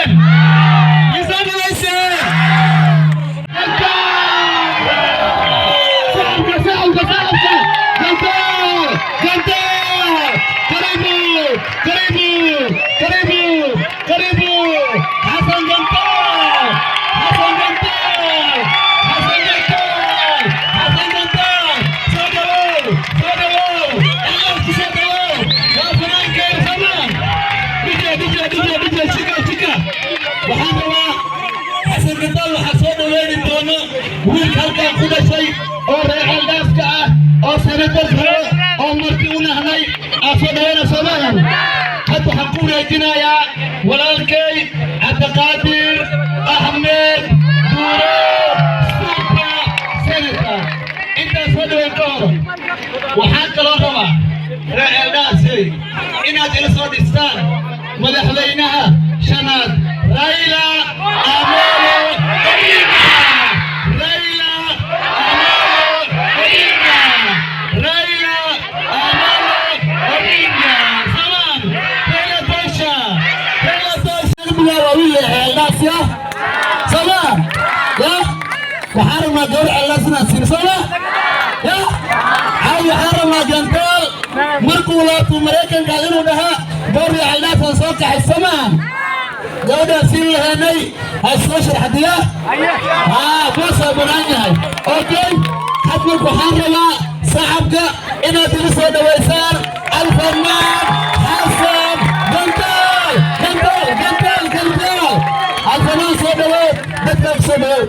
Dhaweyseen? Ma soo dhaweyseen? Shacabka, shacabka, shacabka! Gantaal, gantaal! Karibu, karibu, karibu, karibu! Xasan Gantaal, Xasan Gantaal, Xasan Gantaal, Xasan Gantaal! Soo dhawow, soo dhawow, Eldaas soo dhawow! Waa fanaankeen samaan. DJ, DJ, DJ, DJ, shika, shika. Waxaan rabaa Xasan Gantaal waxaa soo dhaweyni doono wiilka halkan ku dhashay oo reer Ceeldhaaska ah oo senator hore oo marti u nahnay aa soo dhaweyna Soomaaliya. Hadda waxaan ku wareejinayaa walaalkay Cabdiqaadir Axmed Duure, super senator. Intaan soo dhaweyn ka hor, waxaan kaloo rabaa reer Ceeldhaasey inaad ila soo dhistaan madaxweynaha shanaad, Raila Amolo Odinga, Raila Amolo Odinga, Raila Amolo Odinga. Samaan Raila tosha, Raila tosha. Waa wiil Ceeldhaas ya samaan ya. Waxaan rabnaa gabar Ceeldhaas inaad siin sama ya. Caawi, waxaan rabnaa Gantaal markuu laabto Maraykanka inuu dhahaa gabar Ceeldhaasaan soo kaxay samaan. Gabadhaan siin lahaynay ha soo sharxadiya haa, boosaa banaan yahay. Okay, had marka waxaan rabaa sacabka inaad igu soo dhawaysaan alfanaan Xasan Gantaal. Gantaal, Gantaal, Gantaal, alfanaan, soo dhawow, dadkaa ku soo dhawow.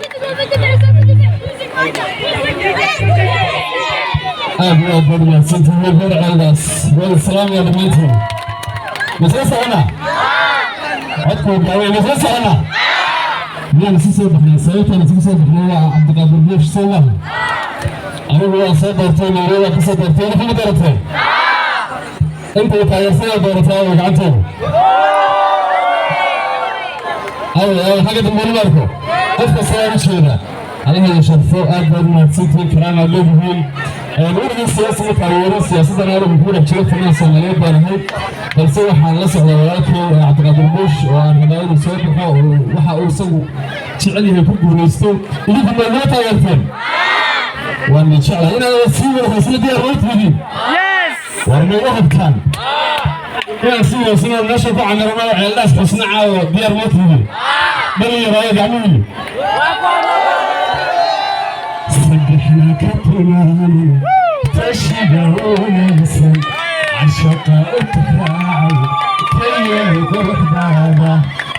Aad iyo aad baad umahadsantihiin, reer Ceeldaas. Wada salaamaya dhammaantiin. Masla socona? Codku gaabay. Masla socona? Miyaan isu soo baxnay? Sababtaan isugu soo baxnay waa Cabdiqaadir Buush, soo maaha? Anigu waan soo doortay, Nairobi ka soo doortay. Waxma doorateen? Intay taageersanaa doorataa way gacantooda. Aw aw, xagga dambe weli arko qof kasta waan u jeedaa. Allaha sharfo, aad baad umahadsantihiin, karaamaad leedihiin. Weligii siyaasi ma taageerin, siyaasaddan anigu ku dhex jiro, fanaan Soomaaliyeed baan ahay, balse waxaan la socdaa walaalkay Cabdiqaadir Buush oo aan rabaa inuu soo baxo oo waxa uu isagu jecel yahay ku guulaysto. Idinku ma noo taageerteen? Waan idin jeclahay inaad sii wada haysna. Diyaar ma tihiin? War ma iga habtaan inaan sii wadaysano meesha ku camirano Ceeldhaas xusna caawo? Diyaar ma tihiin? Dhalinyaraayo gacmihiin saddexna ka tilmaaman, tashiga wanaagsan, cashaqa u tixraacay, tayay quruxdaada,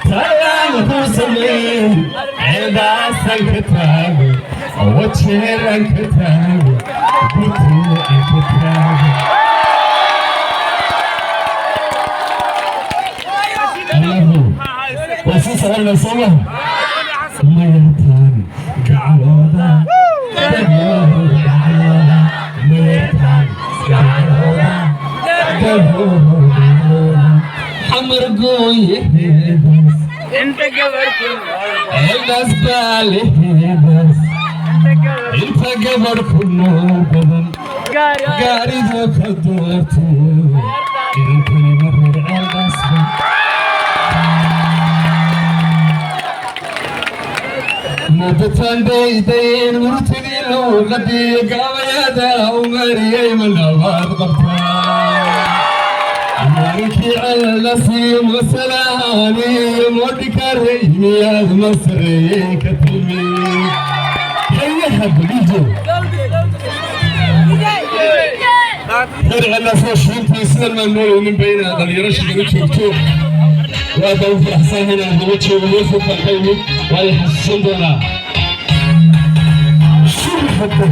talaan ku sameeyey, Ceeldhaasan ka taago, Wajeeran ka taago, Gutuucan ka taago. Allahu waa sii soconayna, soo maha? Mayartaan gacalooda, gacalooda, mayartaan gacalooda, gacalooda, Xamar gooyaheedas, Ceeldaas baaliheedas, inta gabadh ku nool badan gaaridu ka doorto, inankani ma reer Ceeldaasba? Muddatan daydayn murtidii luuqadii gabayada u mariyey, ma nabaad qabtaa? Maalinkii Ceeldasiyo masalaaniyo modhikarey, miyaad masareeyey ka timi hayaha balijo? Reer Ceeldaas waa shiintii sidan maan moodaynin ba inaad dhalinyaro shigan u joogto. Waa baan u faraxsanahay inaan daba joogo. Meel fog baan ka imid, waa la xasuusan doonaa. Shurxada.